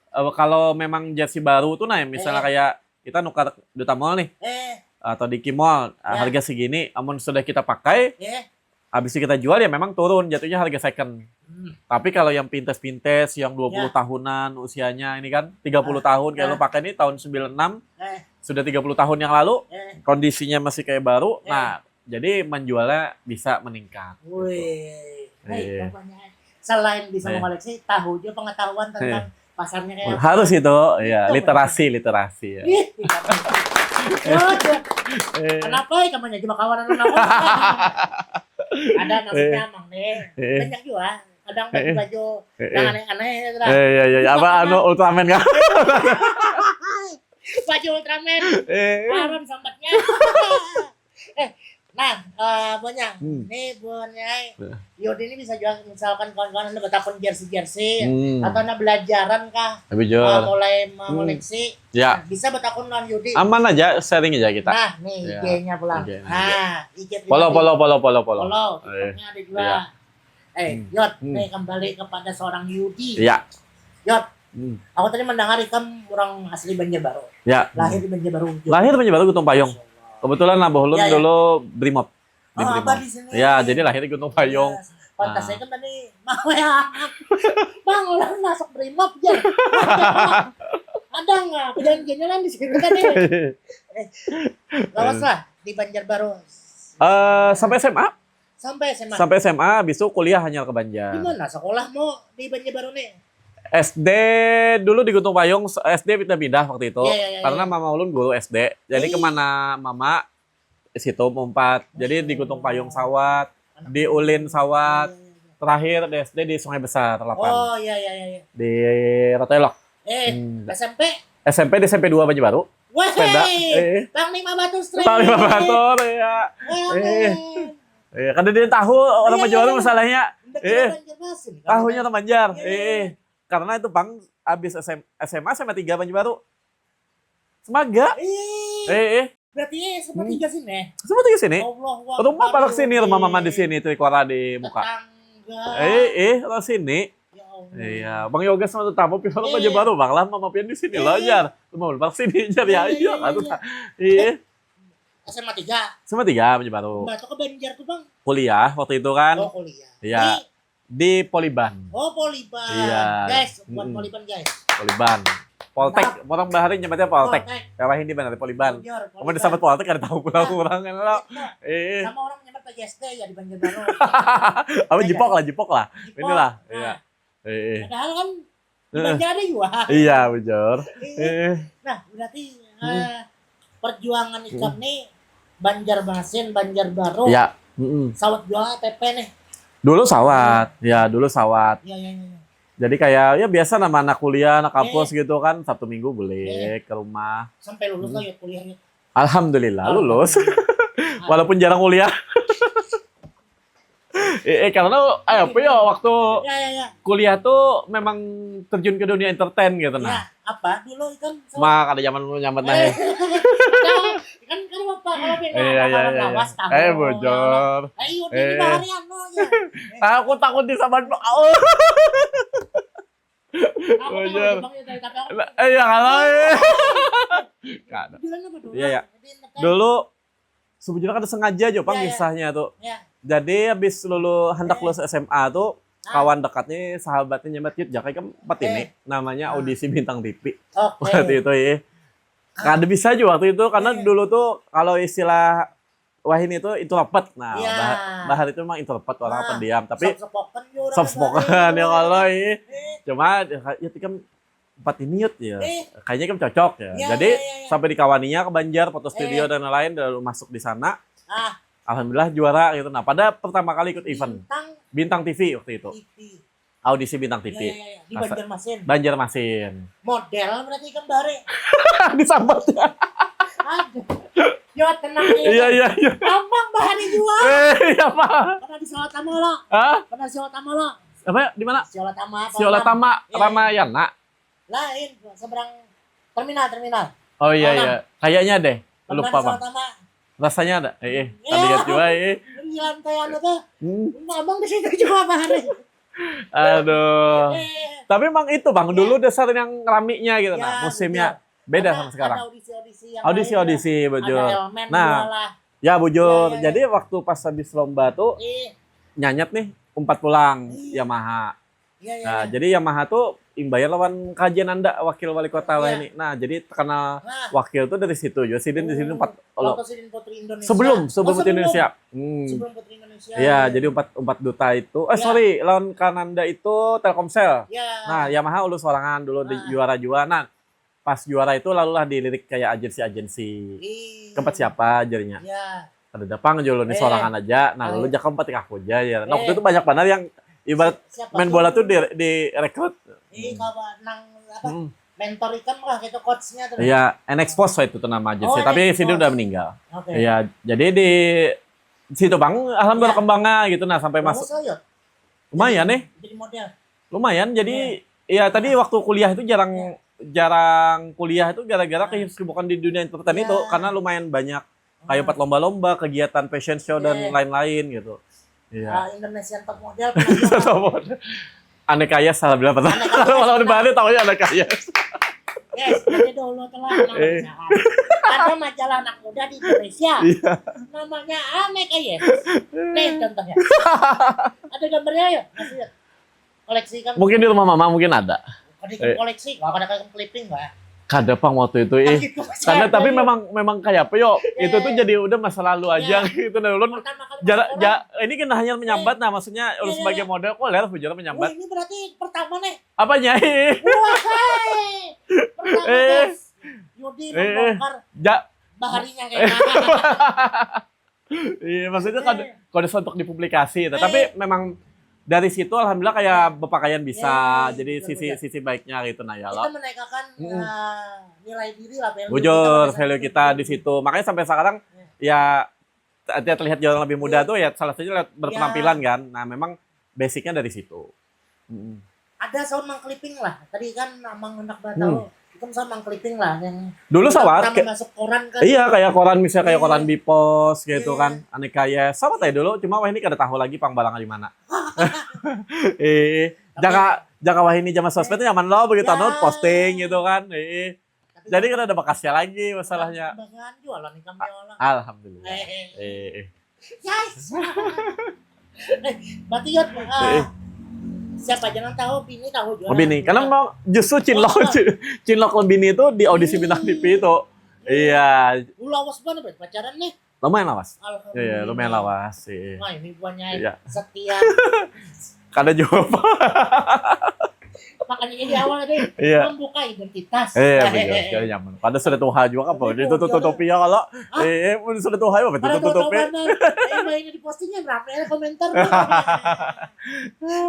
Eh, kalau memang jersey baru tuh nah misalnya Eh. kayak kita nukar Duta Mall nih. Eh, atau di Kimol, ah, Ya. harga segini, amun sudah kita pakai, Eh, habis itu kita jual ya memang turun jatuhnya harga second. hmm. Tapi kalau yang pintes-pintes, yang dua puluh Ya. tahunan usianya ini kan, tiga puluh tahun kayak Ah. lo pakai ini tahun sembilan enam, Eh, sudah tiga puluh tahun yang lalu, eh, kondisinya masih kayak baru. Eh. Nah, jadi menjualnya bisa meningkat. Wih, Iya. pokoknya selain bisa Iya. mengoleksi, tahu juga pengetahuan tentang pasarnya kayak apa. Harus itu, ya, Itu literasi, literasi ya. Ih, iya. Yaudah. Eh, Kenapa ya kamu jadi makawanan sama aku? Ada maksudnya emang nih. Eh. Banyak juga. Kadang Eh. baju-baju Eh, yang eh. aneh-aneh gitu lah. Eh, ya, ya, ya. Apa anu Ultraman kah? Baju Ultraman. Eh. Haram sambatnya. Eh, nah, eh, Bonyang. Hmm. Nih, Bonyai. Nah. Yudi ini bisa juga misalkan kawan-kawan anda bertakun jersey-jersey Hmm. atau anda belajaran kah? Bujur. Eh, mulai mengoleksi. Ya. Nah, bisa bertakun lawan Yudi. Aman aja, sharing aja kita. Nah, nih Ya, I G-nya pulang. I G-nya. Nah, I G Follow, pribadi. follow, follow, follow, follow. Follow, Eh, TikTok-nya ada juga. iya. Eh, Hmm. Yot, Hmm. nih kembali kepada seorang Yudi. Iya. Yot, Hmm. aku tadi mendengar ikam orang asli Banjarbaru. Ya. Lahir di Banjarbaru juga. Lahir Banjarbaru Guntung Payung. Masya Allah. Kebetulan abah ulun Ya, ya. dulu Brimob. Di Oh, Brimob. abah di sini. Ya, jadi lahir di Guntung Payung. Yes. Pantas Ah. saya kan tadi mau ya. Bang, orang masuk Brimob ya. Ada nggak perjanjiannya kan di sini tadi? Lawas lah di Banjarbaru. Eh, sampai S M A. Sampai S M A. Sampai S M A, habis itu kuliah hanya ke Banjar. Di mana sekolah mau di Banjarbaru nih? S D dulu di Guntung Payung, S D pindah-pindah waktu itu. Iya, iya, iya, Karena iya. Mama ulun guru S D. Jadi Ih. Kemana Mama, di situ mengumpat. Jadi di Guntung Payung sawat, Anak di Ulin sawat. Iya, iya, iya. Terakhir di S D di Sungai Besar delapan. Oh, iya, iya, iya, iya. Di Ratu Elok. Eh, Hmm. S M P? S M P di S M P dua Banjarbaru. Weh, Sepeda. Eh. Bang Lima Batur Street. Bang Lima Batur, ya. Weh, Eh. Iya, kada ada yang tahu orang Iya, Banjarbaru iya, iya. masalahnya. Ndak Eh. Banjarmasin, kan? Tahunya orang Banjar. Iya, Eh, iya. Eh. Karena itu Bang habis S M, S M A S M A tiga Banjarbaru. Semaga. Ih, Eh, eh. Berarti S M A Hmm. tiga sini. S M A tiga sini. Allahu Rumah Akbar, parak sini Yudi. Rumah Mama di sini, itu ikora di muka. Tetangga. Eh, eh, lo sini. Ya Allah. Iya, Bang Yoga sama tetamu pihak Iya, aja iya. Baru Bang lah Mama pian di sini lo Iya, iya. Aja. Rumah parak sini aja Iya, ya iya, aja. iya, iya. Iya. S M A tiga. S M A tiga Banjarbaru. Batu ke Banjar tuh, Bang. Kuliah waktu itu kan. Oh, kuliah. Iya. Di Di Poliban. Oh, Poliban. Iya. Guys, buat Mm-mm. Poliban, guys. Poliban. Poltek, orang bahari nyebutnya Poltek. Poltek. Kawahin di mana Poliban. Bujur, Kamu Poliban. Disambut Poltek kada tahu pulang Nah. kurang kan lo. Itu. Eh. Sama orang nyebut P J S D ya di Banjarbaru. Apa jipok lah, jipok lah. Jipok. Inilah. Nah. Iya. Eh. eh. Padahal kan di Eh. Banjar ada juga. Iya, bujur. Iya. Eh. Nah, berarti Hmm. eh, perjuangan ikam nih Banjarmasin, Banjarbaru. Ya. Mm-mm. Sawat jual P P nih. Dulu sawat. Ya, dulu sawat. Iya, iya, iya. Jadi kayak ya biasa nama anak kuliah, anak kampus gitu kan, Sabtu Minggu boleh Iya. Ke rumah. Sampai lulus Hmm. lah ya kuliahnya. Alhamdulillah Alhamdulillah. Lulus. Walaupun jarang kuliah. Eh, eh, karena eh, apa ya waktu Ya, ya, ya. Kuliah tuh memang terjun ke dunia entertain gitu nah. Ya, apa dulu kan? Mak ada zaman dulu nyambat nah. Eh, Eh. kan kan apa kalau pindah Iya, iya, kawan iya, iya. lawas tahu. Eh, bujur. Ayo Eh. di hari anu aja. Aku takut disaban. Oh. Aku tahu Bujur. Bang, ya, tapi aku Eh, ya kalau. Kada. Jualan apa dulu? Iya, ya. Di entertain. Dulu sebujurnya kada sengaja aja pang Iya, iya. Kisahnya tuh. Ya. Jadi habis lulu hendak Eh. lulus S M A tuh Ah. Kawan dekat nih sahabatnya nyambat Yud Jakai keempat ini namanya Ah. Audisi Bintang T V Oke. Waktu itu ya. Kada bisa juga waktu itu karena Eh. dulu tuh kalau istilah wahini itu introvert. Nah, Iya. bah- bahar itu memang introvert orang Ah, pendiam tapi Soft spoken juga orang soft spoken bahari. Ya kalau ini. Eh, Cuma ya tikam empat ini Yud ya. Eh. Kayaknya kan cocok ya. Iya, Jadi iya, iya, iya. sampai dikawaninya ke Banjar foto studio Eh. dan lain-lain dan masuk di sana. Ah. Alhamdulillah juara gitu. Nah, pada pertama kali ikut event Bintang Bintang T V waktu itu. T V. Audisi Bintang T V. Ya, ya, ya, ya. Di Masa- Banjarmasin. Banjarmasin. Model berarti kan bare. Disambat ya. Aduh. Yo tenang ya. Iya iya iya. Gampang bahari jua. Eh iya Pak. Pernah di Siolatama lo. Hah? Pernah di Siolatama lo. Apa di mana? Siolatama apa? Siolatama Iya. Ramayana. Lain seberang terminal terminal. Oh iya Alam. Iya. Kayaknya deh. Pernah Lupa di Bang. Siolatama. Rasanya ada. Eh, eh. Iya. Tadi lihat juga eh. Di lantai anu tuh. Hmm. Ngomong di situ juga bahari. Aduh. Eh, Tapi emang itu Bang, dulu dasar yang raminya gitu nah, ya, musimnya. Betul. Beda Ada- sama sekarang. Ada audisi-audisi yang Audisi lain, audisi ada bujur. elemen Nah, dua lah. Ya bujur. Ya, ya, Jadi waktu pas habis lomba tuh Ih, nyanyat nih umpat pulang Iya. Yamaha. Iya, iya. Nah, Iya. Jadi Yamaha tuh imbahnya lawan Kaja Nanda, wakil wali kota lah Iya. Ini. Nah, jadi terkenal Nah, wakil tuh dari situ juga. Sidin di sini Oh, empat lo. Waktu sidin Putri Indonesia. Sebelum sebelum Oh, Putri sebelum. Indonesia. Hmm. Sebelum Putri Indonesia. Iya, jadi empat empat duta itu. Eh Iya. Sorry, lawan Kananda itu Telkomsel. Ya. Nah, Yamaha ulun sorangan dulu di Ah. juara juga. Nah, pas juara itu lalu lah dilirik kayak agensi-agensi. Ih. Keempat siapa jadinya? Ya. Ada dapang aja ulun nih Eh. sorangan aja. Nah, Eh. Lalu jakam patik aku aja ya. Nah, waktu Eh. Itu banyak banget yang ibarat Siapa main tuh? Bola tuh di, direkrut. Ih, kawan nang apa? Hmm. Mentor ikam lah gitu, coachnya tuh. Iya, N X Post waktu itu nama agensi. Oh, Tapi N X Sidin Post. Udah meninggal. Oke. Iya, jadi di situ bang, alhamdulillah Iya. Berkembangnya gitu. Nah, sampai Kamu masuk sayot lumayan nih. Jadi model. Lumayan. Jadi ya tadi waktu kuliah itu jarang jarang kuliah itu gara-gara Iya. Kesibukan di dunia entertain Iya. Itu karena lumayan banyak kayak Ah. Empat lomba-lomba, kegiatan fashion show dan Iya. lain-lain gitu. Iya. Ah, Indonesian Top Model pernah juga. Top Model. Aneka Yas salah bilang pernah. Aneka Yas Malah pernah. Bali tahu ya Aneka Yas. Yes, jadi dulu telah Eh. ada majalah anak muda di Indonesia. Iya. Namanya Aneka Yes. Nih contohnya. Ada gambarnya ya? Masih ya? Koleksi kan? Mungkin di rumah mama mungkin ada. Ada Eh. Koleksi, kalau ada kayak clipping lah. Kada pang waktu itu ih. Gitu, Karena tapi jadi memang memang kayak apa yo? Itu tuh Iya. jadi udah masa lalu aja Iya. gitu dan ulun Pertama kali jara, pacaran. ja, ini kan hanya menyambat nah maksudnya Iya, iya, sebagai iya. Model koler bujur menyambat. Wah, ini berarti pertama nih. Apa nyai? Wah, hai. Pertama Eh. guys. Yudi Eh. Membongkar Ja, baharinya kayak Iya, maksudnya Eh. kada kada sontok dipublikasi gitu. Tapi memang dari situ alhamdulillah kayak berpakaian bisa. Ya, Jadi betul, sisi betul. Sisi baiknya gitu nah ya Kita lo. Menaikkan Mm-mm. eh, nilai diri lah, value Bujur, kita pada saat value itu. Kita di situ. Makanya sampai sekarang ya dia terlihat jauh lebih muda tuh ya salah satunya lewat berpenampilan kan. Nah, memang basicnya dari situ. Mm-mm. Ada sound mangkliping lah. Tadi kan Amang hendak tahu. Itu sound mangkliping lah yang Dulu sawat pertama kayak masuk koran kan. Iya, kayak koran misalnya kayak Iya. koran Bipos gitu Iya. Kan. Aneka ya, sama tadi dulu cuma wah ini kada tahu lagi pang barang di mana. Eh, jaka jaka wah ini zaman sosmed nyaman lo begitu Ya. Anu posting gitu kan. Eh, Tapi jadi kan kan ada bekasnya lagi masalahnya. Bakalan jualan nih kami orang. Alhamdulillah. Eh, eh. Eh, eh. Yes. Eh, berarti ya, ah, Eh. Siapa aja yang tahu bini tahu juga. Oh, bini. Karena mau justru cinlok Oh. cinlok bini itu di audisi bintang T V itu. Iya, Lu lawas banget berarti pacaran nih. Lumayan lawas. Alhamdulillah. Iya, lumayan lawas sih. Wah, ini buahnya Iya. Setia. Kada jawab. Makanya ini awal tadi Iya. Membuka identitas. Iya, betul sekali nyaman. Pada sudah tuha juga apa? Ditutup-tutupi ya kalau eh mun sudah tuha ya betul Pada tutupi. Mana? Eh, mainnya di postingan rame komentar.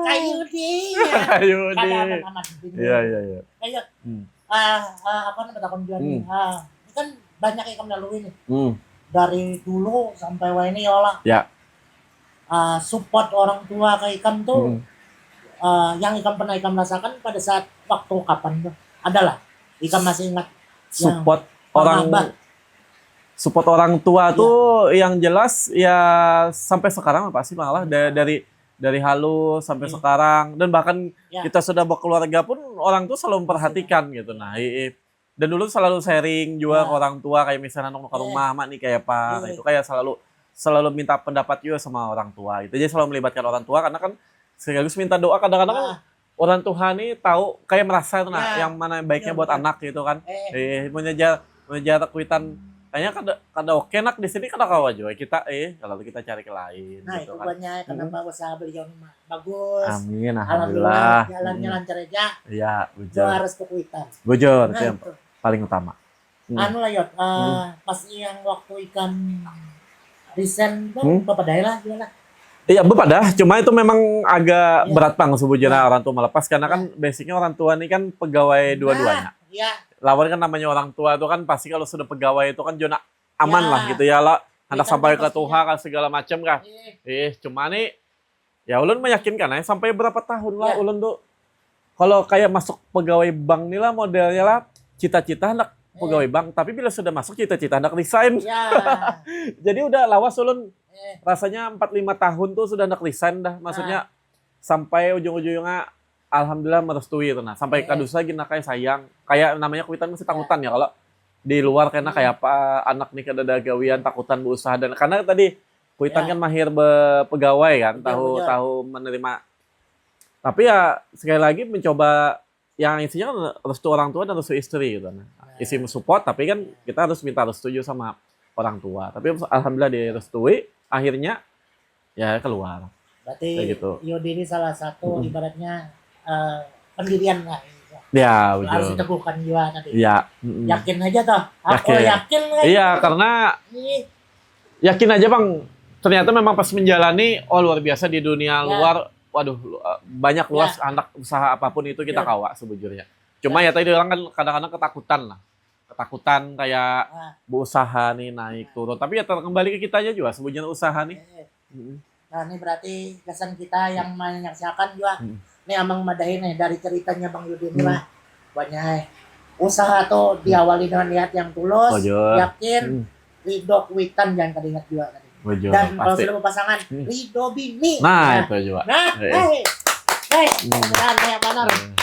Kayu deh. Ayo Kada deh. aman-aman. Iya, iya, iya. Ayo. Hmm. Ah, ah, apa namanya takon juga nih? Hmm. Ah, ini kan banyak yang kamu lalui nih. Hmm. Dari dulu sampai wah ini ya lah. Ya. Ah, support orang tua ke ikam tuh Hmm. ah, yang ikam pernah ikam rasakan pada saat waktu kapan tuh? Adalah ikam masih ingat yang Support orang Abah. Support orang tua Iya. Tuh yang jelas ya sampai sekarang pasti malah da- dari dari halus sampai Iya. sekarang dan bahkan Ya. kita sudah berkeluarga pun orang tuh selalu memperhatikan gitu nah i- i- dan dulu selalu sharing juga Ya. Ke orang tua kayak misalnya nong ke Iya. Rumah mak nih kayak apa Iya. Itu kayak selalu selalu minta pendapat juga sama orang tua gitu jadi selalu melibatkan orang tua karena kan sekaligus minta doa kadang-kadang Ah, orang tua nih tahu kayak merasa tuh nah Ya. yang mana baiknya Iya, buat betul. Anak gitu kan Eh. eh mengejar mengejar kuitan kayaknya kada kada oke nak di sini kada kawa juga kita eh kalau kita cari ke lain nah gitu itu kan banyak kenapa usaha beliau ini mah bagus. Amin, Alhamdulillah alhamdulillah. Jalannya Hmm. lancar aja. Ya, bujur. Doa restu kuitan. Bujur, Nah, itu yang itu. Paling utama. Hmm. Anu lah Yot, eh, pas yang waktu ikam resign tuh Hmm. bapak daerah gimana? Iya, bepadah. Cuma itu memang agak Iya. Berat pang sebujurnya orang tua melepas karena kan basicnya orang tua ini kan pegawai dua-duanya. Nah, ya. Lawan kan namanya orang tua itu kan pasti kalau sudah pegawai itu kan zona aman Ya. lah gitu ya lah. Hendak Kan sampai ke pastinya. Tuha kan segala macam kah. Eh, Eh, cuma nih ya ulun meyakinkan aja sampai berapa tahun lah Ya. Ulun tuh kalau kayak masuk pegawai bank nih lah modelnya lah cita-cita hendak pegawai bank tapi bila sudah masuk cita-cita hendak resign. Ya. Jadi udah lawas ulun Eh, rasanya empat lima tahun tuh sudah hendak resign dah maksudnya sampai ujung-ujungnya alhamdulillah merestui itu nah. Sampai kadusa gina kayak sayang. Kayak namanya kuitan masih takutan ya kalau di luar kena kayak apa anak nih kada ada gawian takutan berusaha dan karena tadi kuitan kan mahir bepegawai kan, tahu tahu menerima. Tapi ya sekali lagi mencoba yang isinya kan restu orang tua dan restu istri gitu nah. Isi support tapi kan kita harus minta restu juga sama orang tua. Tapi alhamdulillah direstui akhirnya ya keluar. Berarti gitu. Yodi ini salah satu hmm. ibaratnya uh, pendirian lah. Ya, betul. Harus diteguhkan jiwa tadi. Ya. Mm-mm. Yakin aja toh. Aku yakin. Yakin aja. Iya, karena Ih. yakin aja bang. Ternyata memang pas menjalani, oh luar biasa di dunia ya. luar. Waduh, eh, banyak luas ya. anak usaha apapun itu kita ya. kawa sebujurnya. Cuma ya. ya tadi orang kan kadang-kadang ketakutan lah. Ketakutan kayak nah. berusaha nih naik nah. turun. Tapi ya kembali ke kitanya juga sebujurnya usaha nih. Eh. Hmm. Nah, ini berarti kesan kita yang menyaksikan juga. Hmm. Ini amang madahin nih dari ceritanya Bang Yudi ini lah. Hmm. Banyak eh. Usaha tuh diawali dengan niat yang tulus, Bujur. yakin, hmm. ridho kuitan jangan kada ingat juga tadi. Bujur, dan kalau sudah berpasangan, hmm. ridho bini. Nah, nah, itu juga. Nah, eh. hei. Hei, hmm. mudah-mudahan banyak benar. Hmm.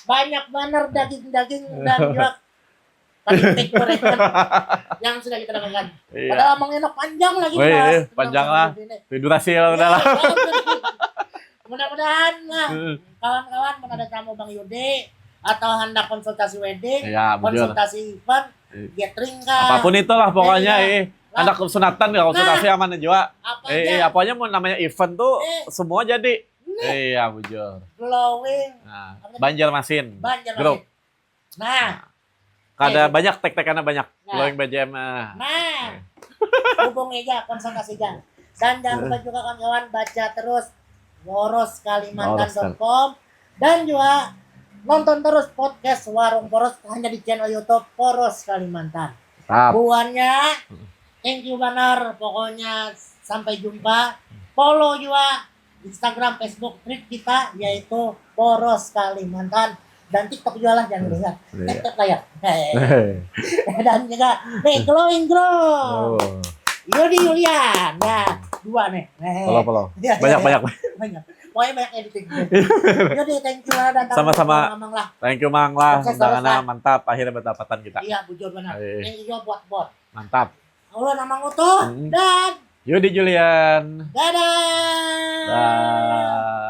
Banyak benar daging-daging dan juga Politik mereka yang sudah kita dapatkan. Iya. Padahal omongnya panjang lagi. Wih, iya, panjang lah. Durasi lah udah lah. Mudah-mudahan lah kawan-kawan pun ada tamu Bang Yudi atau hendak konsultasi wedding, ya, konsultasi event, gathering kah. Apapun itulah pokoknya. Iya. Eh. Hendak sunatan ya konsultasi nah, aman juga. Apa eh, aja. Apa aja mau namanya event tuh eh. semua jadi. Nih. Iya, bujur. Glowing. Nah, Banjarmasin. Banjarmasin. Grup. Nah. Kada eh. banyak tek-tekannya banyak. Nah. Glowing B J M. Nah. nah. Hubungi aja, konsultasi aja. Dan jangan lupa juga kawan-kawan baca terus poros kalimantan dot com dan juga nonton terus podcast Warung Poros hanya di channel YouTube Poros Kalimantan. Buannya thank you banar pokoknya sampai jumpa. Follow juga Instagram, Facebook, Thread kita yaitu Poros Kalimantan dan TikTok juga lah jangan lupa. Iya. Tap layar. Dan juga nih glowing glow. Oh. Yudi Yulian ya dua nih. Follow follow. Ya, banyak ya, banyak. Banyak. Pokoknya banyak editing. Yudi thank you lah dan sama-sama. Thank you Mang lah. Undangannya mantap akhirnya berdapatan kita. Iya bujur benar. Thank you buat bot. Mantap. Ulun Amang Utuh hmm. dan Yudi Julian. Dadah. Dadah.